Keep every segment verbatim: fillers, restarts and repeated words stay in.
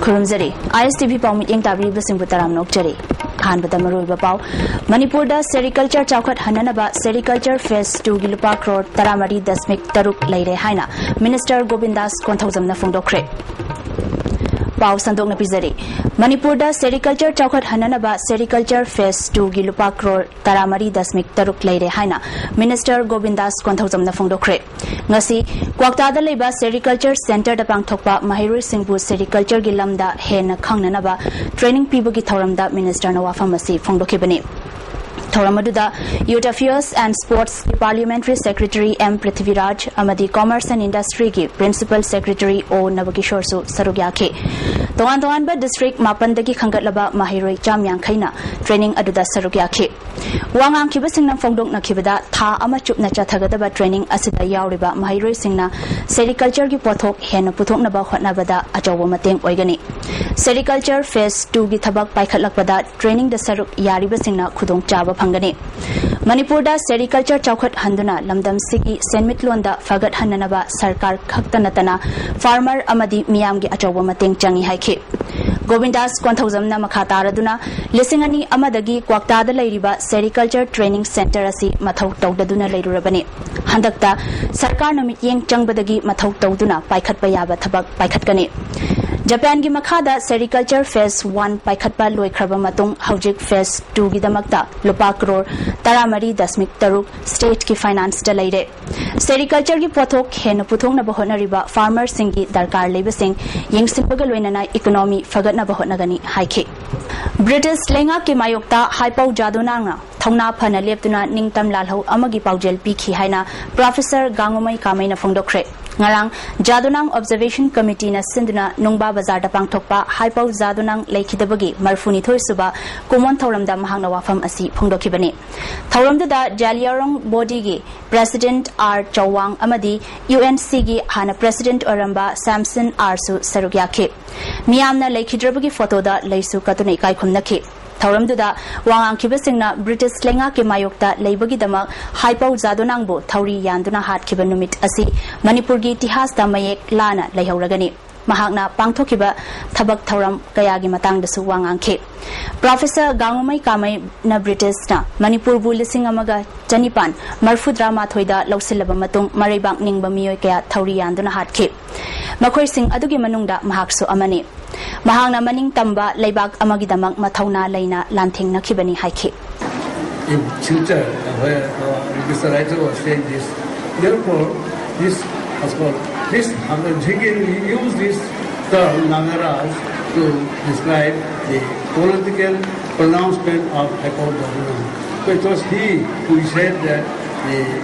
ꯈꯨꯔꯨꯝꯖꯔꯤ꯫ ISTV ꯄꯥꯎ ꯃꯤꯠꯌꯦꯡ ꯇꯥꯕꯤꯔꯤꯕꯁꯤꯡꯕꯨ ꯇꯔꯥꯝꯅ ꯑꯣꯛꯆꯔꯤ꯫ ꯑꯍꯥꯟꯕꯗ ꯃꯔꯨꯑꯣꯏꯕ ꯄꯥꯎ꯫ ꯃꯅꯤꯄꯨꯔꯗ sericulture ꯆꯥꯎꯈꯠꯍꯟꯅꯅꯕ sericulture phase two ꯒꯤ ꯂꯨꯄꯥ ꯀ꯭ꯔꯣꯔ ꯇꯔꯥꯃꯔꯤ ꯗꯁꯃꯤꯛ ꯇꯔꯨꯛ ꯂꯩꯔꯦ ꯍꯥꯏꯅ Minister ꯒꯣꯕꯤꯟꯗꯥꯁ ꯀꯣꯟꯊꯧꯖꯝꯅ ꯐꯣꯡꯗꯣꯛꯈ꯭ꯔꯦ꯫ ꯄꯥꯎ ꯁꯟꯗꯣꯛꯅ ꯄꯤꯖꯔꯤ꯫ ꯃꯅꯤꯄꯨꯔꯗ sericulture ꯆꯥꯎꯈꯠꯍꯟꯅꯅꯕ sericulture phase two ꯒꯤ ꯂꯨꯄꯥ ꯀ꯭ꯔꯣꯔ ꯇꯔꯥꯃꯔꯤ ꯗꯁꯃꯤꯛ ꯇꯔꯨꯛ ꯂꯩꯔꯦ ꯍꯥꯏꯅ Minister ꯒꯣꯕꯤꯟꯗꯥꯁ ꯀꯣꯟꯊꯧꯖꯝꯅ ꯐꯣꯡꯗꯣꯛꯈ꯭ꯔꯦ꯫ ꯉꯁꯤ ꯀ꯭ꯋꯥꯛꯇꯥꯗ ꯂꯩꯕ sericulture centre ꯗ ꯄꯥꯡꯊꯣꯛꯄ ꯃꯍꯩꯔꯣꯏꯁꯤꯡꯕꯨ sericulture ꯒꯤ ꯂꯝꯗ ꯍꯦꯟꯅ ꯈꯪꯅꯅꯕ training ꯄꯤꯕꯒꯤ ꯊꯧꯔꯝꯗ Minister ꯅ ꯋꯥꯐꯝ ꯑꯁꯤ ꯐꯣꯡꯗꯣꯛꯈꯤꯕꯅꯤ꯫ ꯊꯧꯔꯝ ꯑꯗꯨꯗ Youth Affairs and Sports ꯀꯤ Parliamentary Secretary M ꯄ꯭ꯔꯤꯊꯤꯕꯤꯔꯥꯖ ꯑꯃꯗꯤ Commerce and Industry ꯒꯤ Principal Secretary O ꯅꯕꯀꯤꯁꯣꯔꯁꯨ ꯁꯔꯨꯛ ꯌꯥꯈꯤ꯫ ꯇꯣꯉꯥꯟ ꯇꯣꯉꯥꯟꯕ district ꯃꯥꯄꯟꯗꯒꯤ ꯈꯟꯒꯠꯂꯕ ꯃꯍꯩꯔꯣꯏ ꯆꯥꯝ ꯌꯥꯡꯈꯩꯅ training ꯑꯗꯨꯗ ꯁꯔꯨꯛ ꯌꯥꯈꯤ꯫ ꯋꯥ ꯉꯥꯡꯈꯤꯕꯁꯤꯡꯅ ꯐꯣꯡꯗꯣꯛꯅꯈꯤꯕꯗ, ꯊꯥ ꯑꯃ ꯆꯨꯞꯅ ꯆꯠꯊꯒꯗꯕ training ꯑꯁꯤꯗ ꯌꯥꯎꯔꯤꯕ ꯃꯍꯩꯔꯣꯏꯁꯤꯡꯅ sericulture ꯒꯤ ꯄꯣꯠꯊꯣꯛ ꯍꯦꯟꯅ ꯄꯨꯊꯣꯛꯅꯕ ꯍꯣꯠꯅꯕꯗ ꯑꯆꯧꯕ ꯃꯇꯦꯡ ꯑꯣꯏꯒꯅꯤ꯫ Sericulture phase two ꯒꯤ ꯊꯕꯛ ꯄꯥꯏꯈꯠꯂꯛꯄꯗ training ꯗ ꯁꯔꯨꯛ ꯌꯥꯔꯤꯕꯁꯤꯡꯅ ꯈꯨꯗꯣꯡꯆꯥꯕ ꯐꯪꯒꯅꯤ꯫ ꯃꯅꯤꯄꯨꯔꯗ sericulture ꯆꯥꯎꯈꯠꯍꯟꯗꯨꯅ ꯂꯝꯗꯝꯁꯤꯒꯤ ꯁꯦꯟꯃꯤꯠꯂꯣꯟꯗ ꯐꯒꯠꯍꯟꯅꯅꯕ ꯁꯔꯀꯥꯔ ꯈꯛꯇ ꯅꯠꯇꯅ farmer ꯑꯃꯗꯤ ꯃꯤꯌꯥꯝꯒꯤ ꯑꯆꯧꯕ ꯃꯇꯦꯡ ꯆꯪꯏ ꯍꯥꯏꯈꯤ꯫ ꯒꯣꯕꯤꯟꯗꯥꯁ ꯀꯣꯟꯊꯧꯖꯝꯅ ꯃꯈꯥ ꯇꯥꯔꯗꯨꯅ, ꯂꯤꯁꯤꯡ ꯑꯅꯤ ꯑꯃꯗꯒꯤ ꯀ꯭ꯋꯥꯛꯇꯥꯗ ꯂꯩꯔꯤꯕ sericulture training centre ꯑꯁꯤ ꯃꯊꯧ ꯇꯧꯗꯗꯨꯅ ꯂꯩꯔꯨꯔꯕꯅꯤ꯫ ꯍꯟꯗꯛꯇ ꯁꯔꯀꯥꯔꯅ ꯃꯤꯠꯌꯦꯡ ꯆꯪꯕꯗꯒꯤ ꯃꯊꯧ ꯇꯧꯗꯨꯅ ꯄꯥꯏꯈꯠꯄ ꯌꯥꯕ ꯊꯕꯛ ꯄꯥꯏꯈꯠꯀꯅꯤ꯫ ꯖꯄꯥꯟꯒꯤ ꯃꯈꯥꯗ sericulture phase one ꯄꯥꯏꯈꯠꯄ ꯂꯣꯏꯈ꯭ꯔꯕ ꯃꯇꯨꯡ, ꯍꯧꯖꯤꯛ phase two ꯒꯤꯗꯃꯛꯇ ꯂꯨꯄꯥ ꯀ꯭ꯔꯣꯔ ꯇꯔꯥꯃꯔꯤ ꯗꯁꯃꯤꯛ ꯇꯔꯨꯛ state ꯀꯤ finance ꯇ ꯂꯩꯔꯦ꯫ Sericulture ꯒꯤ ꯄꯣꯠꯊꯣꯛ ꯍꯦꯟꯅ ꯄꯨꯊꯣꯛꯅꯕ ꯍꯣꯠꯅꯔꯤꯕ farmer ꯁꯤꯡꯒꯤ ꯗꯔꯀꯥꯔ ꯂꯩꯕꯁꯤꯡ ꯌꯦꯡꯁꯤꯟꯕꯒ ꯂꯣꯏꯅꯅ economy ꯐꯒꯠꯅꯕ ꯍꯣꯠꯅꯒꯅꯤ ꯍꯥꯏꯈꯤ꯫ British ꯂꯩꯉꯥꯛꯀꯤ ꯃꯥꯌꯣꯛꯇ ꯍꯥꯏꯄꯧ ꯖꯥꯗꯨꯅꯥꯡꯅ ꯊꯧꯅꯥ ꯐꯅ ꯂꯦꯞꯇꯨꯅ ꯅꯤꯡꯇꯝ ꯂꯥꯜꯍꯧ ꯑꯃꯒꯤ ꯄꯥꯎꯖꯦꯜ ꯄꯤꯈꯤ ꯍꯥꯏꯅ Professor ꯒꯥꯡꯉꯨꯃꯩ ꯀꯥꯃꯩꯅ ꯐꯣꯡꯗꯣꯛꯈ꯭ꯔꯦ꯫ ꯉꯔꯥꯡ ꯖꯥꯗꯨꯅꯥꯡ Observation Committee ꯅ ꯁꯤꯟꯗꯨꯅ ꯅꯨꯡꯕꯥ ꯕꯖꯥꯔꯗ ꯄꯥꯡꯊꯣꯛꯄ ꯍꯥꯏꯄꯧ ꯖꯥꯗꯨꯅꯥꯡ ꯂꯩꯈꯤꯗꯕꯒꯤ ꯃꯔꯤꯐꯨꯅꯤꯊꯣꯏ ꯁꯨꯕ ꯀꯨꯃꯣꯟ ꯊꯧꯔꯝꯗ ꯃꯍꯥꯛꯅ ꯋꯥꯐꯝ ꯑꯁꯤ ꯐꯣꯡꯗꯣꯛꯈꯤꯕꯅꯤ꯫ ꯊꯧꯔꯝꯗꯨꯗ ꯖꯥꯂꯤꯌꯥꯔꯣꯡ body ꯒꯤ President R ꯆꯧꯋꯥꯡ ꯑꯃꯗꯤ UNC ꯒꯤ ꯍꯥꯟꯅ President ꯑꯣꯏꯔꯝꯕ ꯁꯦꯝꯁꯟ R ꯁꯨ ꯁꯔꯨꯛ ꯌꯥꯈꯤ꯫ ꯃꯤꯌꯥꯝꯅ ꯂꯩꯈꯤꯗ꯭ꯔꯕꯒꯤ photo ꯗ ꯂꯩꯁꯨ ꯀꯠꯇꯨꯅ ꯏꯀꯥꯏ ꯈꯨꯝꯅꯈꯤ꯫ ꯊꯧꯔꯝꯗꯨꯗ ꯋꯥ ꯉꯥꯡꯈꯤꯕꯁꯤꯡꯅ British ꯂꯩꯉꯥꯛꯀꯤ ꯃꯥꯌꯣꯛꯇ ꯂꯩꯕꯒꯤꯗꯃꯛ ꯍꯥꯏꯄꯧ ꯖꯥꯗꯨꯅꯥꯡꯕꯨ ꯊꯧꯔꯤ ꯌꯥꯟꯗꯨꯅ ꯍꯥꯠꯈꯤꯕ ꯅꯨꯃꯤꯠ ꯑꯁꯤ ꯃꯅꯤꯄꯨꯔꯒꯤ ꯏꯇꯤꯍꯥꯁꯇ ꯃꯌꯦꯛ ꯂꯥꯅ ꯂꯩꯍꯧꯔꯒꯅꯤ꯫ ꯃꯍꯥꯛꯅ ꯄꯥꯡꯊꯣꯛꯈꯤꯕ ꯊꯕꯛ ꯊꯧꯔꯝ ꯀꯌꯥꯒꯤ ꯃꯇꯥꯡꯗꯁꯨ ꯋꯥ ꯉꯥꯡꯈꯤ꯫ ꯄ꯭ꯔꯣꯐꯦꯁꯔ ꯒꯥꯡꯉꯨꯃꯩ ꯀꯥꯃꯩꯅ ꯕ꯭ꯔꯤꯇꯤꯁꯅ ꯃꯅꯤꯄꯨꯔꯕꯨ ꯂꯤꯁꯤꯡ ꯑꯃꯒ ꯆꯅꯤꯄꯥꯟ ꯃꯔꯐꯨꯇꯔꯥ ꯃꯥꯊꯣꯏꯗ ꯂꯧꯁꯤꯜꯂꯕ ꯃꯇꯨꯡ ꯃꯔꯩꯕꯥꯛ ꯅꯤꯡꯕ ꯃꯤꯑꯣꯏ ꯀꯌꯥ ꯊꯧꯔꯤ ꯌꯥꯟꯗꯨꯅ ꯍꯥꯠꯈꯤ꯫ ꯃꯈꯣꯏꯁꯤꯡ ꯑꯗꯨꯒꯤ ꯃꯅꯨꯡꯗ ꯃꯍꯥꯛꯁꯨ ꯑꯃꯅꯤ꯫ ꯃꯍꯥꯛꯅ ꯃꯅꯤꯡ ꯇꯝꯕ ꯂꯩꯕꯥꯛ ꯑꯃꯒꯤꯗꯃꯛ ꯃꯊꯧꯅꯥ ꯂꯩꯅ ꯂꯥꯟꯊꯦꯡꯅꯈꯤꯕꯅꯤ ꯍꯥꯏꯈꯤ꯫ In future, where uh, Mister Writer was saying this, therefore, this has got this, he can use this term Nagaraj to describe the political pronouncement of High Court Jadonang. So it was he who said that the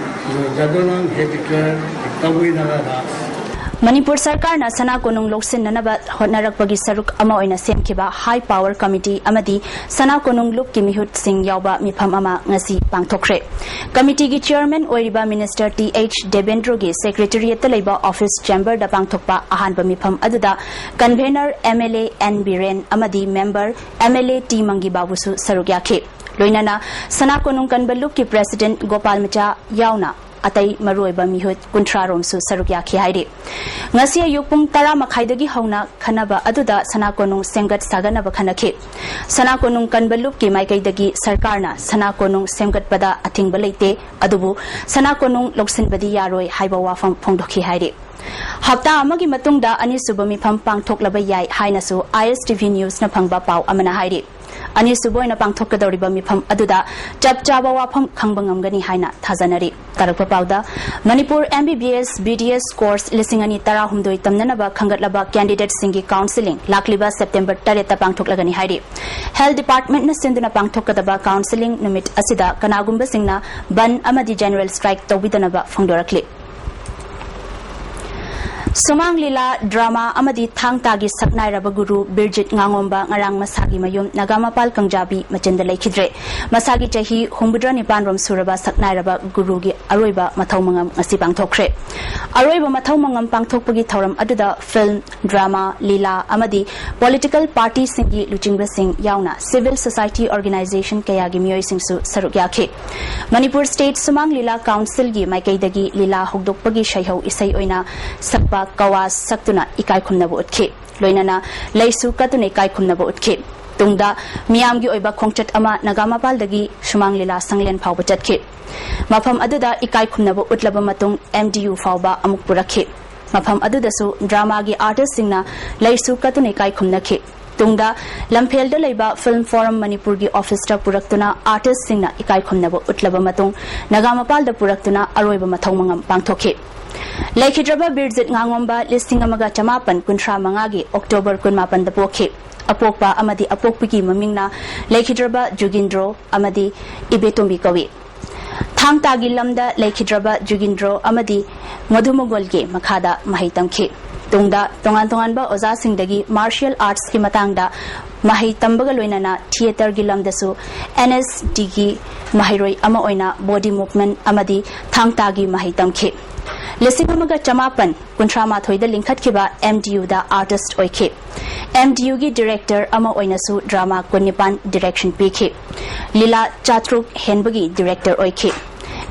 you know, Jadonang had declared the Kabui Nagaraj. Manipur ꯁꯔꯀꯥꯔꯅ ꯁꯅꯥ ꯀꯣꯅꯨꯡ ꯂꯧꯁꯤꯟꯅꯅꯕ ꯍꯣꯠꯅꯔꯛꯄꯒꯤ ꯁꯔꯨꯛ ꯑꯃ ꯑꯣꯏꯅ ꯁꯦꯝꯈꯤꯕ ꯍꯥꯏ power committee ꯑꯃꯗꯤ ꯁꯅꯥ ꯀꯣꯅꯨꯡ ꯂꯨꯞꯀꯤ ꯃꯤꯍꯨꯠꯁꯤꯡ ꯌꯥꯎꯕ ꯃꯤꯐꯝ ꯑꯃ ꯉꯁꯤ ꯄꯥꯡꯊꯣꯛꯈ꯭ꯔꯦ꯫ ꯀꯃꯤꯇꯤꯒꯤ ꯆꯤꯌꯔꯃꯦꯟ ꯑꯣꯏꯔꯤꯕ ꯃꯤꯅꯤꯁꯇꯔ ꯇꯤ ꯑꯩꯆ ꯗꯦꯕꯦꯟꯗ꯭ꯔꯣꯒꯤ ꯁꯦꯀ꯭ꯔꯦꯇꯔꯤꯌꯦꯠꯇ ꯂꯩꯕ ꯑꯣꯐꯤꯁ ꯆꯦꯝꯕꯔꯗ ꯄꯥꯡꯊꯣꯛꯄ ꯑꯍꯥꯟꯕ ꯃꯤꯐꯝ ꯑꯗꯨꯗ convener M L A N Biren ꯑꯃꯗꯤ member M L A T ꯃꯪꯒꯤ ꯕꯥꯕꯨꯁꯨ ꯁꯔꯨꯛ ꯌꯥꯈꯤ꯫ ꯂꯣꯏꯅꯅ ꯁꯅꯥ ꯀꯣꯅꯨꯡ ꯀꯟꯕ ꯂꯨꯞꯀꯤ ꯄ꯭ꯔꯦꯁꯤꯗꯦꯟꯠ ꯒꯣꯄꯥꯜ ꯃꯆꯥ ꯌꯥꯎꯅ ꯑꯇꯩ ꯃꯔꯨꯑꯣꯏꯕ ꯃꯤꯍꯨꯠ ꯀꯨꯟꯊ꯭ꯔꯥ ꯔꯣꯝꯁꯨ ꯁꯔꯨꯛ ꯌꯥꯈꯤ ꯍꯥꯏꯔꯤ꯫ ꯉꯁꯤ ꯑꯌꯨꯛ ꯄꯨꯡ ꯇꯔꯥ ꯃꯈꯥꯏꯗꯒꯤ ꯍꯧꯅ ꯈꯟꯅꯕ ꯑꯗꯨꯗ ꯁꯅꯥ ꯀꯣꯅꯨꯡ ꯁꯦꯝꯒꯠ ꯁꯥꯒꯠꯅꯕ ꯈꯟꯅꯈꯤ꯫ ꯁꯅꯥ ꯀꯣꯅꯨꯡ ꯀꯟꯕ ꯂꯨꯞꯀꯤ ꯃꯥꯏꯀꯩꯗꯒꯤ ꯁꯔꯀꯥꯔꯅ ꯁꯅꯥ ꯀꯣꯅꯨꯡ ꯁꯦꯝꯒꯠꯄꯗ ꯑꯊꯤꯡꯕ ꯂꯩꯇꯦ, ꯑꯗꯨꯕꯨ ꯁꯅꯥ ꯀꯣꯅꯨꯡ ꯂꯧꯁꯤꯟꯕꯗꯤ ꯌꯥꯔꯣꯏ ꯍꯥꯏꯕ ꯋꯥꯐꯝ ꯐꯣꯡꯗꯣꯛꯈꯤ ꯍꯥꯏꯔꯤ꯫ ꯍꯞꯇꯥ ꯑꯃꯒꯤ ꯃꯇꯨꯡꯗ ꯑꯅꯤꯁꯨꯕ ꯃꯤꯐꯝ ꯄꯥꯡꯊꯣꯛꯂꯕ ꯌꯥꯏ ꯍꯥꯏꯅꯁꯨ ꯑꯥꯏ ꯑꯦꯁ ꯇꯤ ꯚꯤ ꯅ꯭ꯌꯨꯁꯅ ꯐꯪꯕ ꯄꯥꯎ ꯑꯃꯅ ꯍꯥꯏꯔꯤ꯫ ꯑꯅꯤꯁꯨꯕ ꯑꯣꯏꯅ ꯄꯥꯡꯊꯣꯛꯀꯗꯧꯔꯤꯕ ꯃꯤꯐꯝ ꯑꯗꯨꯗ ꯆꯞ ꯆꯥꯕ ꯋꯥꯐꯝ ꯈꯪꯕ ꯉꯝꯒꯅꯤ ꯍꯥꯏꯅ ꯊꯥꯖꯅꯔꯤ꯫ ꯇꯥꯔꯛꯄ ꯄꯥꯎꯗ, ꯃꯅꯤꯄꯨꯔ ꯑꯦꯝ ꯕꯤ ꯕꯤ ꯑꯦꯁ ꯕꯤ ꯗꯤ ꯑꯦꯁ ꯀꯣꯔꯁ ꯂꯤꯁꯤꯡ ꯑꯅꯤ ꯇꯔꯥꯍꯨꯝꯗꯣꯏ ꯇꯝꯅꯅꯕ ꯈꯟꯒꯠꯂꯕ ꯀꯦꯟꯗꯤꯗꯦꯠꯁꯤꯡꯒꯤ ꯀꯥꯎꯟꯁꯤꯂꯤꯡ ꯂꯥꯛꯂꯤꯕ ꯁꯦꯞꯇꯦꯝꯕꯔ ꯇꯔꯦꯠꯇ ꯄꯥꯡꯊꯣꯛꯂꯒꯅꯤ ꯍꯥꯏꯔꯤ꯫ ꯍꯦꯜꯊ ꯗꯤꯄꯥꯔꯠꯃꯦꯟꯠꯅ ꯁꯤꯟꯗꯨꯅ ꯄꯥꯡꯊꯣꯛꯀꯗꯕ ꯀꯥꯎꯟꯁꯤꯂꯤꯡ ꯅꯨꯃꯤꯠ ꯑꯁꯤꯗ ꯀꯅꯥꯒꯨꯝꯕꯁꯤꯡꯅ ꯕꯟ ꯑꯃꯗꯤ ꯖꯦꯅꯔꯦꯜ ꯁ꯭ꯇ꯭ꯔꯥꯏꯛ ꯇꯧꯕꯤꯗꯅꯕ ꯐꯣꯡꯗꯣꯔꯛꯂꯤ꯫ ꯁꯨꯃꯥꯡ ꯂꯤꯂꯥ, ꯗ꯭ꯔꯃꯥ ꯑꯃꯗꯤ ꯊꯥꯡ ꯇꯥꯒꯤ ꯁꯛꯅꯥꯏꯔꯕ ꯒꯨꯔꯨ ꯕꯤꯔꯖꯤꯠ ꯉꯥꯉꯣꯝꯕ ꯉꯔꯥꯡ ꯃꯁꯥꯒꯤ ꯃꯌꯨꯝ ꯅꯒꯥꯃꯄꯥꯜ ꯀꯪꯖꯥꯕꯤ ꯃꯆꯤꯟꯗ ꯂꯩꯈꯤꯗ꯭ꯔꯦ꯫ ꯃꯁꯥꯒꯤ ꯆꯍꯤ ꯍꯨꯝꯐꯨꯇꯔꯥ ꯅꯤꯄꯥꯟ ꯔꯣꯝ ꯁꯨꯔꯕ ꯁꯛꯅꯥꯏꯔꯕ ꯒꯨꯔꯨꯒꯤ ꯑꯔꯣꯏꯕ ꯃꯊꯧ ꯃꯉꯝ ꯉꯁꯤ ꯄꯥꯡꯊꯣꯛꯈ꯭ꯔꯦ꯫ ꯑꯔꯣꯏꯕ ꯃꯊꯧ ꯃꯉꯝ ꯄꯥꯡꯊꯣꯛꯄꯒꯤ ꯊꯧꯔꯝ ꯑꯗꯨꯗ ꯐꯤꯜꯝ, ꯗ꯭ꯔꯃꯥ, ꯂꯤꯂꯥ ꯑꯃꯗꯤ ꯄꯣꯂꯤꯇꯤꯀꯦꯜ ꯄꯥꯔꯇꯤꯁꯤꯡꯒꯤ ꯂꯨꯆꯤꯡꯕꯁꯤꯡ ꯌꯥꯎꯅ ꯁꯤꯚꯤꯜ ꯁꯣꯁꯥꯏꯇꯤ ꯑꯣꯔꯒꯅꯥꯏꯖꯦꯁꯟ ꯀꯌꯥꯒꯤ ꯃꯤꯑꯣꯏꯁꯤꯡꯁꯨ ꯁꯔꯨꯛ ꯌꯥꯈꯤ꯫ ꯃꯅꯤꯄꯨꯔ ꯁ꯭ꯇꯦꯠ ꯁꯨꯃꯥꯡ ꯂꯤꯂꯥ ꯀꯥꯎꯟꯁꯤꯜꯒꯤ ꯃꯥꯏꯀꯩꯗꯒꯤ ꯂꯤꯂꯥ ꯍꯧꯗꯣꯛꯄꯒꯤ ꯁꯩꯍꯧ ꯏꯁꯩ ꯑꯣꯏꯅ ꯁꯛꯄ ꯀꯋꯥ ꯁꯛꯇꯨꯅ ꯏꯀꯥꯏ ꯈꯨꯝꯅꯕ ꯎꯠꯈꯤ꯫ ꯂꯣꯏꯅꯅ ꯂꯩꯁꯨ ꯀꯠꯇꯨꯅ ꯏꯀꯥꯏ ꯈꯨꯝꯅꯕ ꯎꯠꯈꯤ꯫ ꯇꯨꯡꯗ ꯃꯤꯌꯥꯝꯒꯤ ꯑꯣꯏꯕ ꯈꯣꯡꯆꯠ ꯑꯃ ꯅꯥꯒꯥꯃꯄꯥꯜꯗꯒꯤ ꯁꯨꯃꯥꯡ ꯂꯤꯂꯥ ꯁꯪꯂꯦꯟ ꯐꯥꯎꯕ ꯆꯠꯈꯤ꯫ ꯃꯐꯝ ꯑꯗꯨꯗ ꯏꯀꯥꯏ ꯈꯨꯝꯅꯕ ꯎꯠꯂꯕ ꯃꯇꯨꯡ ꯑꯦꯝ ꯗꯤ ꯌꯨ ꯐꯥꯎꯕ ꯑꯃꯨꯛ ꯄꯨꯔꯛꯈꯤ꯫ ꯃꯐꯝ ꯑꯗꯨꯗꯁꯨ ꯗ꯭ꯔꯥꯃꯥꯒꯤ ꯑꯥꯔꯇꯤꯁꯁꯤꯡꯅ ꯂꯩꯁꯨ ꯀꯠꯇꯨꯅ ꯏꯀꯥꯏ ꯈꯨꯝꯅꯈꯤ꯫ ꯇꯨꯡꯗ ꯂꯝꯐꯦꯜꯗ ꯂꯩꯕ ꯐꯤꯜꯝ ꯐꯣꯔꯝ ꯃꯅꯤꯄꯨꯔꯒꯤ ꯑꯣꯐꯤꯁꯇ ꯄꯨꯔꯛꯇꯨꯅ ꯑꯥꯔꯇꯤꯁꯁꯤꯡꯅ ꯏꯀꯥꯏ ꯈꯨꯝꯅꯕ ꯎꯠꯂꯕ ꯃꯇꯨꯡ ꯅꯥꯒꯥꯃꯄꯥꯜꯗ ꯄꯨꯔꯛꯇꯨꯅ ꯑꯔꯣꯏꯕ ꯃꯊꯧ ꯃꯉꯝ ꯄꯥꯡꯊꯣꯛꯈꯤ꯫ ꯂꯩꯈꯤꯗ꯭ꯔꯕ ꯕꯤꯔꯖꯤꯠ ꯉꯥꯉꯣꯝꯕ ꯂꯤꯁꯤꯡ ꯑꯃꯒ ꯆꯃꯥꯄꯟ ꯀꯨꯟꯊ꯭ꯔꯥ ꯃꯉꯥꯒꯤ ꯑꯣꯛꯇꯣꯕꯔ ꯀꯨꯟꯃꯥꯄꯟꯗ ꯄꯣꯛꯈꯤ꯫ ꯑꯄꯣꯛꯄ ꯑꯃꯗꯤ ꯑꯄꯣꯛꯄꯤꯒꯤ ꯃꯃꯤꯡꯅ ꯂꯩꯈꯤꯗ꯭ꯔꯕ ꯖꯨꯒꯤꯟꯗ꯭ꯔꯣ ꯑꯃꯗꯤ ꯏꯕꯦꯇꯣꯝꯕꯤ ꯀꯧꯏ꯫ ꯊꯥꯡ ꯇꯥꯒꯤ ꯂꯝꯗ ꯂꯩꯈꯤꯗ꯭ꯔꯕ ꯖꯨꯒꯤꯟꯗ꯭ꯔꯣ ꯑꯃꯗꯤ ꯃꯙꯨꯃꯒꯣꯜꯒꯤ ꯃꯈꯥꯗ ꯃꯍꯩ ꯇꯝꯈꯤ꯫ ꯇꯨꯡꯗ ꯇꯣꯉꯥꯟ ꯇꯣꯉꯥꯟꯕ ꯑꯣꯖꯥꯁꯤꯡꯗꯒꯤ ꯃꯥꯔꯁꯤꯌꯦꯜ ꯑꯥꯔꯠꯁꯀꯤ ꯃꯇꯥꯡꯗ ꯃꯍꯩ ꯇꯝꯕꯒ ꯂꯣꯏꯅꯅ ꯊꯤꯌꯦꯇꯔꯒꯤ ꯂꯝꯗꯁꯨ ꯑꯦꯟ ꯑꯦꯁ ꯗꯤꯒꯤ ꯃꯍꯩꯔꯣꯏ ꯑꯃ ꯑꯣꯏꯅ ꯕꯣꯗꯤ ꯃꯨꯚꯃꯦꯟꯠ ꯑꯃꯗꯤ ꯊꯥꯡ ꯇꯥꯒꯤ ꯃꯍꯩ ꯇꯝꯈꯤ꯫ ꯂꯤꯁꯤꯡ ꯑꯃꯒ ꯆꯃꯥꯄꯟ ꯀꯨꯟꯊ꯭ꯔꯥ ꯃꯥꯊꯣꯏꯗ ꯂꯤꯡꯈꯠꯈꯤꯕ ꯑꯦꯝ ꯗꯤ ꯌꯨꯗ ꯑꯥꯔꯇꯤꯁꯠ ꯑꯣꯏꯈꯤ꯫ ꯑꯦꯝ ꯗꯤ ꯌꯨꯒꯤ ꯗꯤꯔꯦꯛꯇꯔ ꯑꯃ ꯑꯣꯏꯅꯁꯨ ꯗ꯭ꯔꯥꯃꯥ ꯀꯨꯟꯅꯤꯄꯥꯟ ꯗꯤꯔꯦꯛꯁꯟ ꯄꯤꯈꯤ꯫ ꯂꯤꯂꯥ ꯆꯥꯇ꯭ꯔꯨꯛ ꯍꯦꯟꯕꯒꯤ ꯗꯤꯔꯦꯛꯇꯔ ꯑꯣꯏꯈꯤ꯫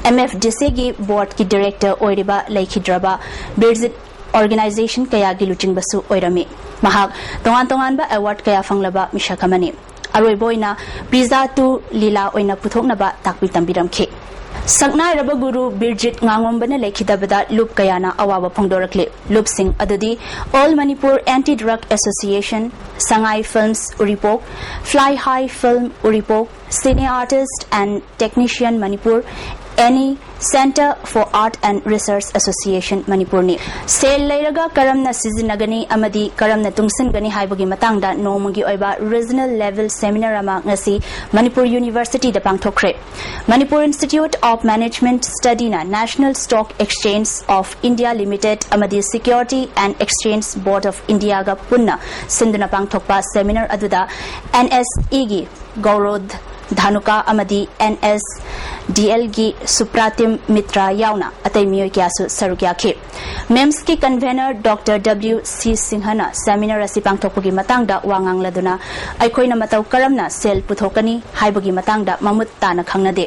ꯑꯦꯝ ꯑꯦꯐ ꯗꯤ ꯁꯤꯒꯤ ꯕꯣꯔꯗꯀꯤ ꯗꯤꯔꯦꯛꯇꯔ ꯑꯣꯏꯔꯤꯕ ꯂꯩꯈꯤꯗ꯭ꯔꯕ ꯕꯤꯔꯖꯤꯠ ꯑꯣꯔꯒꯅꯥꯏꯖꯦꯁꯟ ꯀꯌꯥꯒꯤ ꯂꯨꯆꯤꯡꯕꯁꯨ ꯑꯣꯏꯔꯝꯃꯤ꯫ ꯃꯍꯥꯛ ꯇꯣꯉꯥꯟ ꯇꯣꯉꯥꯟꯕ ꯑꯦꯋꯥꯔꯗ ꯀꯌꯥ ꯐꯪꯂꯕ ꯃꯤꯁꯛ ꯑꯃꯅꯤ꯫ ꯑꯔꯣꯏꯕ ꯑꯣꯏꯅ ꯄ꯭ꯔꯤꯖꯥ ꯇꯨ ꯂꯤꯂꯥ ꯑꯣꯏꯅ ꯄꯨꯊꯣꯛꯅꯕ ꯇꯥꯛꯄꯤ ꯇꯝꯕꯤꯔꯝꯈꯤ꯫ ꯁꯛꯅꯥꯏꯔꯕ ꯒꯨꯔꯨ ꯕꯤꯔꯖꯤꯠ ꯉꯥꯉꯣꯝꯕꯅ ꯂꯩꯈꯤꯗꯕꯗ ꯂꯨꯞ ꯀꯌꯥꯅ ꯑꯋꯥꯕ ꯐꯣꯡꯗꯣꯔꯛꯂꯤ꯫ ꯂꯨꯞꯁꯤꯡ ꯑꯗꯨꯗꯤ All Manipur Anti Drug Association, Sangai Films Uripok, Fly High Film Uripok, Cine Artist and Technician Manipur, any, Centre for Art and Research Association ꯃꯅꯤꯄꯨꯔꯅꯤ꯫ ꯁꯦꯜ ꯂꯩꯔꯒ ꯀꯔꯝꯅ ꯁꯤꯖꯤꯟꯅꯒꯅꯤ ꯑꯃꯗꯤ ꯀꯔꯝꯅ ꯇꯨꯡꯁꯤꯟꯒꯅꯤ ꯍꯥꯏꯕꯒꯤ ꯃꯇꯥꯡꯗ ꯅꯣꯡꯃꯒꯤ ꯑꯣꯏꯕ ꯔꯤꯖꯅꯦꯜ ꯂꯦꯚꯦꯜ ꯁꯦꯃꯤꯅꯥꯔ ꯑꯃ ꯉꯁꯤ ꯃꯅꯤꯄꯨꯔ ꯌꯨꯅꯤꯚꯔꯁꯤꯇꯤꯗ ꯄꯥꯡꯊꯣꯛꯈ꯭ꯔꯦ꯫ ꯃꯅꯤꯄꯨꯔ ꯏꯟꯁꯇꯤꯇ꯭ꯌꯨꯠ ꯑꯣꯐ ꯃꯦꯅꯦꯖꯃꯦꯟꯠ ꯁ꯭ꯇꯗꯤꯅ National Stock Exchange of India Limited ꯑꯃꯗꯤ Security and Exchange Board of Indiaꯒ ꯄꯨꯟꯅ ꯁꯤꯟꯗꯨꯅ ꯄꯥꯡꯊꯣꯛꯄ ꯁꯦꯃꯤꯅꯥꯔ ꯑꯗꯨꯗ ꯑꯦꯟ ꯑꯦꯁ ꯏꯒꯤ ꯒꯧꯔꯣꯗ ꯙꯥꯅꯨꯀꯥ ꯑꯃꯗꯤ NSDLꯒꯤ ꯁꯨꯄ꯭ꯔꯥꯇꯤꯝ ꯃꯤꯇ꯭ꯔ ꯌꯥꯎꯅ ꯑꯇꯩ ꯃꯤꯑꯣꯏ ꯀꯌꯥꯁꯨ ꯁꯔꯨꯛ ꯌꯥꯈꯤ꯫ MIMSꯀꯤ convener Doctor W C ꯁꯤꯡꯍꯅ seminar ꯑꯁꯤ ꯄꯥꯡꯊꯣꯛꯄꯒꯤ ꯃꯇꯥꯡꯗ ꯋꯥ ꯉꯥꯡꯂꯗꯨꯅ, ꯑꯩꯈꯣꯏꯅ ꯃꯇꯧ ꯀꯔꯝꯅ ꯁꯦꯜ ꯄꯨꯊꯣꯛꯀꯅꯤ ꯍꯥꯏꯕꯒꯤ ꯃꯇꯥꯡꯗ ꯃꯃꯨꯠ ꯇꯥꯅ ꯈꯪꯅꯗꯦ꯫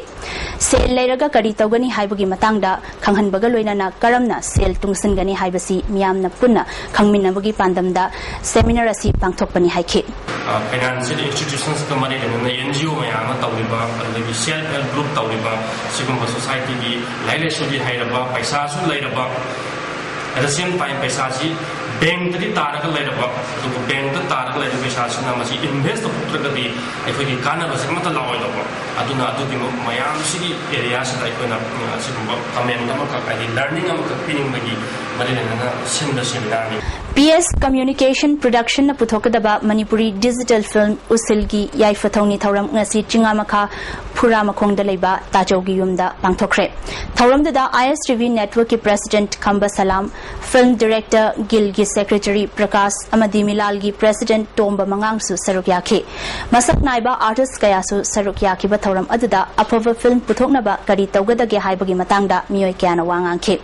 ꯁꯦꯜ ꯂꯩꯔꯒ ꯀꯔꯤ ꯇꯧꯒꯅꯤ ꯍꯥꯏꯕꯒꯤ ꯃꯇꯥꯡꯗ ꯈꯪꯍꯟꯕꯒ ꯂꯣꯏꯅꯅ ꯀꯔꯝꯅ ꯁꯦꯜ ꯇꯨꯡꯁꯤꯟꯒꯅꯤ ꯍꯥꯏꯕꯁꯤ ꯃꯤꯌꯥꯝꯅ ꯄꯨꯟꯅ ꯈꯪꯃꯤꯟꯅꯕꯒꯤ ꯄꯥꯟꯗꯝꯗ seminar ꯑꯁꯤ ꯄꯥꯡꯊꯣꯛꯄꯅꯤ ꯍꯥꯏꯈꯤ꯫ Financial institutionsꯀ ꯃꯔꯤ ꯂꯩꯅꯅ NGO ꯃꯌꯥꯝ ꯑꯃ ꯇꯧꯔꯤꯕ, ꯑꯗꯨꯗꯒꯤ self help group ꯇꯧꯔꯤꯕ, ꯁꯤꯒꯨꯝꯕ societyꯒꯤ ꯂꯥꯏꯔꯤꯛ ꯂꯥꯏꯁꯨꯗꯤ ꯍꯩꯔꯕ, ꯄꯩꯁꯥꯁꯨ ꯂꯩꯔꯕ, at the same time ꯄꯩꯁꯥꯁꯤ bankꯇꯗꯤ ꯇꯥꯔꯒ ꯂꯩꯔꯕ, ꯑꯗꯨꯕꯨ bankꯇ ꯇꯥꯔꯒ ꯂꯩꯔꯤꯕ ꯄꯩꯁꯥꯁꯤꯅ ꯃꯁꯤ invest ꯇꯧꯊꯣꯛꯇ꯭ꯔꯒꯗꯤ ꯑꯩꯈꯣꯏꯒꯤ ꯀꯥꯟꯅꯕꯁꯦ ꯑꯃꯠꯇ ꯂꯥꯛꯑꯣꯏꯗꯧꯕ꯫ ꯑꯗꯨꯅ ꯑꯗꯨꯒꯤ ꯃꯌꯥꯝꯁꯤꯒꯤ areaꯁꯤꯗ ꯑꯩꯈꯣꯏꯅ, ꯎꯝ, ꯑꯁꯤꯒꯨꯝꯕ comment ꯑꯃꯈꯛ, ꯍꯥꯏꯗꯤ learning ꯑꯃꯈꯛ ꯄꯤꯅꯤꯡꯕꯒꯤ ꯃꯔꯤ ꯂꯩꯅꯅ ꯁꯤꯟꯕ seminarꯅꯤ꯫ PS Communication Productionꯅ ꯄꯨꯊꯣꯛꯀꯗꯕ Manipuri digital film ꯎꯁꯤꯜꯒꯤ ꯌꯥꯏꯐ ꯊꯧꯅꯤ ꯊꯧꯔꯝ ꯉꯁꯤ ꯆꯤꯡꯉꯥꯃꯈꯥ ꯐꯨꯔꯥꯃꯈꯣꯡꯗ ꯂꯩꯕ ꯇꯥꯆꯧꯒꯤ ꯌꯨꯝꯗ ꯄꯥꯡꯊꯣꯛꯈ꯭ꯔꯦ꯫ ꯊꯧꯔꯝꯗꯨꯗ ISTV Networkꯀꯤ president ꯈꯝꯕ ꯁꯂꯥꯝ, film director guildꯒꯤ secretary ꯄ꯭ꯔꯀꯥꯁ ꯑꯃꯗꯤ ꯃꯤꯂꯥꯜꯒꯤ president ꯇꯣꯝꯕ ꯃꯉꯥꯡꯁꯨ ꯁꯔꯨꯛ ꯌꯥꯈꯤ꯫ ꯃꯁꯛ ꯅꯥꯏꯕ artist ꯀꯌꯥꯁꯨ ꯁꯔꯨꯛ ꯌꯥꯈꯤꯕ ꯊꯧꯔꯝ ꯑꯗꯨꯗ ꯑꯐꯕ film ꯄꯨꯊꯣꯛꯅꯕ ꯀꯔꯤ ꯇꯧꯒꯗꯒꯦ ꯍꯥꯏꯕꯒꯤ ꯃꯇꯥꯡꯗ ꯃꯤꯑꯣꯏ ꯀꯌꯥꯅ ꯋꯥ ꯉꯥꯡꯈꯤ꯫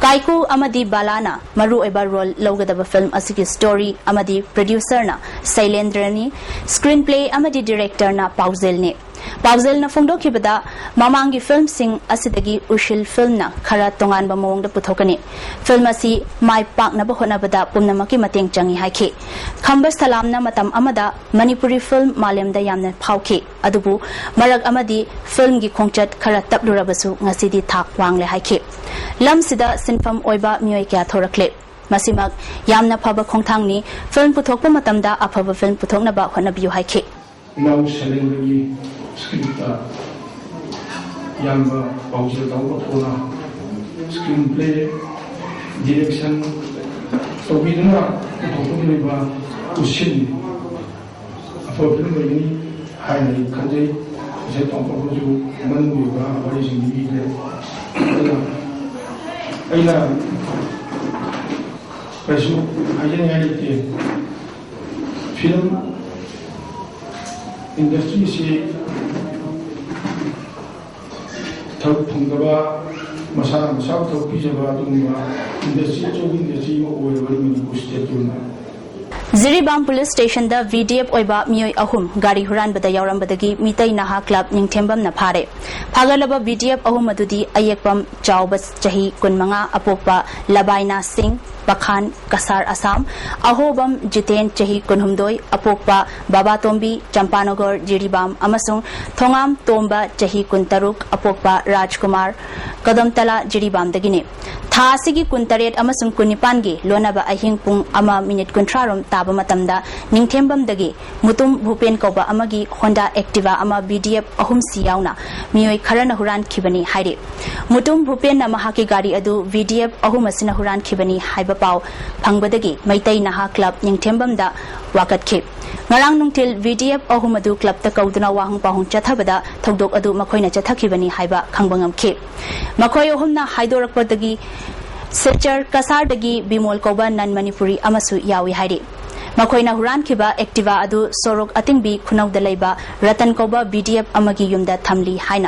ꯀꯥꯏꯀꯨ ꯑꯃꯗꯤ ꯕꯥꯂꯥꯅ ꯃꯔꯨꯑꯣꯏꯕ role ꯂꯧꯒꯗꯕ film ꯑꯁꯤꯒꯤ story ꯑꯃꯗꯤ producerꯅ ꯁꯩꯂꯦꯟꯗ꯭ꯔꯅꯤ, screenplay ꯑꯃꯗꯤ directorꯅ ꯄꯥꯎꯖꯦꯜꯅꯤ꯫ ꯄꯥꯎꯖꯦꯜꯅ ꯐꯣꯡꯗꯣꯛꯈꯤꯕꯗ, ꯃꯃꯥꯡꯒꯤ filmꯁꯤꯡ ꯑꯁꯤꯗꯒꯤ ꯎꯁꯤꯜ filmꯅ ꯈꯔ ꯇꯣꯉꯥꯟꯕ ꯃꯑꯣꯡꯗ ꯄꯨꯊꯣꯛꯀꯅꯤ꯫ Film ꯑꯁꯤ ꯃꯥꯏ ꯄꯥꯛꯅꯕ ꯍꯣꯠꯅꯕꯗ ꯄꯨꯝꯅꯃꯛꯀꯤ ꯃꯇꯦꯡ ꯆꯪꯏ ꯍꯥꯏꯈꯤ꯫ ꯈꯝꯕ ꯁꯂꯥꯝꯅ ꯃꯇꯝ ꯑꯃꯗ ꯃꯅꯤꯄꯨꯔꯤ film ꯃꯥꯂꯦꯝꯗ ꯌꯥꯝꯅ ꯐꯥꯎꯈꯤ, ꯑꯗꯨꯕꯨ ꯃꯔꯛ ꯑꯃꯗꯤ filmꯒꯤ ꯈꯣꯡꯆꯠ ꯈꯔ ꯇꯞꯂꯨꯔꯕꯁꯨ ꯉꯁꯤꯗꯤ ꯊꯥꯛ ꯋꯥꯡꯂꯦ ꯍꯥꯏꯈꯤ꯫ ꯂꯝꯁꯤꯗ ꯁꯤꯟꯐꯝ ꯑꯣꯏꯕ ꯃꯤꯑꯣꯏ ꯀꯌꯥ ꯊꯣꯔꯛꯂꯦ꯫ ꯃꯁꯤꯃꯛ ꯌꯥꯝꯅ ꯐꯕ ꯈꯣꯡꯊꯥꯡꯅꯤ꯫ Film ꯄꯨꯊꯣꯛꯄ ꯃꯇꯝꯗ ꯑꯐꯕ film ꯄꯨꯊꯣꯛꯅꯕ ꯍꯣꯠꯅꯕꯤꯌꯨ ꯍꯥꯏꯈꯤ꯫ ꯏꯅꯥꯎ ꯁꯦꯂꯦꯟꯗ꯭ꯔꯒꯤ scriptꯇ ꯏꯌꯥꯝꯕ ꯄꯥꯎꯖꯦꯜ ꯇꯧꯕ ꯊꯣꯛꯅ screenplay direction ꯇꯧꯕꯤꯗꯨꯅ ꯄꯨꯊꯣꯛꯄꯤꯔꯤꯕ ꯎꯁꯤꯟ ꯑꯐꯕ film ꯑꯣꯏꯒꯅꯤ ꯍꯥꯏꯅ ꯑꯩ ꯈꯟꯖꯩ꯫ ꯉꯁꯥꯏ ꯇꯣꯝꯄꯣꯛꯅꯁꯨ ꯃꯅꯨꯡꯒꯤ ꯑꯣꯏꯕ ꯋꯥꯔꯤꯁꯤꯡ ꯂꯤꯕꯤꯈ꯭ꯔꯦ꯫ ꯑꯗꯨꯅ ꯑꯩꯅ ꯀꯩꯁꯨ ꯍꯥꯏꯖꯅꯤꯡꯉꯥꯏ ꯂꯩꯇꯦ꯫ Film industryꯁꯤ ꯊꯕꯛ ꯐꯪꯗꯕ, ꯃꯁꯥꯅ ꯃꯁꯥꯕꯨ ꯊꯕꯛ ꯄꯤꯖꯕ, ꯑꯗꯨꯒꯨꯝꯕ ꯏꯟꯗꯁꯇ꯭ꯔꯤ, ꯑꯆꯧꯕ ꯏꯟꯗꯁꯇ꯭ꯔꯤ ꯑꯃ ꯑꯣꯏꯔꯕꯅꯤ ꯃꯅꯤꯄꯨꯔ ꯁ꯭ꯇꯦꯠꯀꯤ ꯑꯣꯏꯅ꯫ ꯖꯤꯔꯤꯕꯥꯝ ꯄꯨꯂꯤꯁ ꯁ꯭ꯇꯦꯁꯟꯗ ꯚꯤꯗꯤꯑꯦꯐ ꯑꯣꯏꯕ ꯃꯤꯑꯣꯏ ꯑꯍꯨꯝ ꯒꯥꯔꯤ ꯍꯨꯔꯥꯟꯕꯗ ꯌꯥꯎꯔꯝꯕꯗꯒꯤ ꯃꯤꯇꯩ ꯅꯍꯥ ꯀ꯭ꯂꯕ ꯅꯤꯡꯊꯦꯝꯕꯝꯅ ꯐꯥꯔꯦ꯫ ꯐꯥꯒꯠꯂꯕ ꯚꯤꯗꯤꯑꯦꯐ ꯑꯍꯨꯝ ꯑꯗꯨꯗꯤ ꯑꯌꯦꯛꯄꯝ ꯆꯥꯎꯕ, ꯆꯍꯤ ꯀꯨꯟꯃꯉꯥ, ꯑꯄꯣꯛꯄ ꯂꯕꯥꯏꯅꯥ ꯁꯤꯡ, ꯄꯈꯥꯟ, ꯀꯁꯥꯔ, ꯑꯁꯥꯝ, ꯑꯍꯣꯕꯝ ꯖꯤꯇꯦꯟ, ꯆꯍꯤ ꯀꯨꯟꯍꯨꯝꯗꯣꯏ, ꯑꯄꯣꯛꯄ ꯕꯥꯕꯥꯇꯣꯝꯕꯤ, ꯆꯝꯄꯥꯅꯒꯔ, ꯖꯤꯔꯤꯕꯥꯝ, ꯑꯃꯁꯨꯡ ꯊꯣꯉꯥꯝ ꯇꯣꯝꯕ, ꯆꯍꯤ ꯀꯨꯟꯇꯔꯨꯛ, ꯑꯄꯣꯛꯄ ꯔꯥꯖꯀꯨꯃꯥꯔ, ꯀꯗꯝꯇꯂꯥ, ꯖꯤꯔꯤꯕꯥꯝꯗꯒꯤꯅꯤ꯫ ꯊꯥ ꯑꯁꯤꯒꯤ ꯀꯨꯟꯇꯔꯦꯠ ꯑꯃꯁꯨꯡ ꯀꯨꯟꯅꯤꯄꯥꯟꯒꯤ ꯂꯣꯟꯅꯕ ꯑꯍꯤꯡ ꯄꯨꯡ ꯑꯃ ꯃꯤꯅꯤꯠ ꯀꯨꯟꯊ꯭ꯔꯥ ꯔꯣꯝ ꯇꯥꯕ ꯃꯇꯝꯗ ꯅꯤꯡꯊꯦꯝꯕꯝꯗꯒꯤ ꯃꯨꯇꯨꯝ ꯚꯨꯄꯦꯟ ꯀꯧꯕ ꯑꯃꯒꯤ ꯍꯣꯟꯗꯥ ꯑꯦꯛꯇꯤꯚꯥ ꯑꯃ ꯚꯤꯗꯤꯑꯦꯐ ꯑꯍꯨꯝ ꯁꯤ ꯌꯥꯎꯅ ꯃꯤꯑꯣꯏ ꯈꯔꯅ ꯍꯨꯔꯥꯟꯈꯤꯕꯅꯤ ꯍꯥꯏꯔꯤ꯫ ꯃꯨꯇꯨꯝ ꯚꯨꯄꯦꯟꯅ ꯃꯍꯥꯛꯀꯤ ꯒꯥꯔꯤ ꯑꯗꯨ ꯚꯤꯗꯤꯑꯦꯐ ꯑꯍꯨꯝ ꯑꯁꯤꯅ ꯍꯨꯔꯥꯟꯈꯤꯕꯅꯤ ꯍꯥꯏꯕ ꯄꯥꯎ ꯐꯪꯕꯗꯒꯤ ꯃꯩꯇꯩ ꯅꯍꯥ ꯀ꯭ꯂꯕ ꯅꯤꯡꯊꯦꯝꯕꯝꯗ ꯋꯥꯀꯠꯈꯤ꯫ ꯉꯔꯥꯡ ꯅꯨꯡꯊꯤꯜ ꯚꯤꯗꯤꯑꯦꯐ ꯑꯍꯨꯝ ꯑꯗꯨ ꯀ꯭ꯂꯕꯇ ꯀꯧꯗꯨꯅ ꯋꯥꯍꯪ ꯄꯥꯎꯍꯪ ꯆꯠꯊꯕꯗ ꯊꯧꯗꯣꯛ ꯑꯗꯨ ꯃꯈꯣꯏꯅ ꯆꯠꯊꯈꯤꯕꯅꯤ ꯍꯥꯏꯕ ꯈꯪꯕ ꯉꯝꯈꯤ꯫ ꯃꯈꯣꯏ ꯑꯍꯨꯝꯅ ꯍꯥꯏꯗꯣꯔꯛꯄꯗꯒꯤ ꯁꯤꯜꯆꯔ ꯀꯁꯥꯔꯗꯒꯤ ꯕꯤꯃꯣꯜ ꯀꯧꯕ ꯅꯟ ꯃꯅꯤꯄꯨꯔꯤ ꯑꯃꯁꯨ ꯌꯥꯎꯏ ꯍꯥꯏꯔꯤ꯫ ꯃꯈꯣꯏꯅ ꯍꯨꯔꯥꯟꯈꯤꯕ ꯑꯦꯛꯇꯤꯚꯥ ꯑꯗꯨ ꯁꯣꯔꯣꯛ ꯑꯇꯤꯡꯕꯤ ꯈꯨꯅꯧꯗ ꯂꯩꯕ ꯔꯇꯟ ꯀꯧꯕ ꯚꯤꯗꯤꯑꯦꯐ ꯑꯃꯒꯤ ꯌꯨꯝꯗ ꯊꯝꯂꯤ ꯍꯥꯏꯅ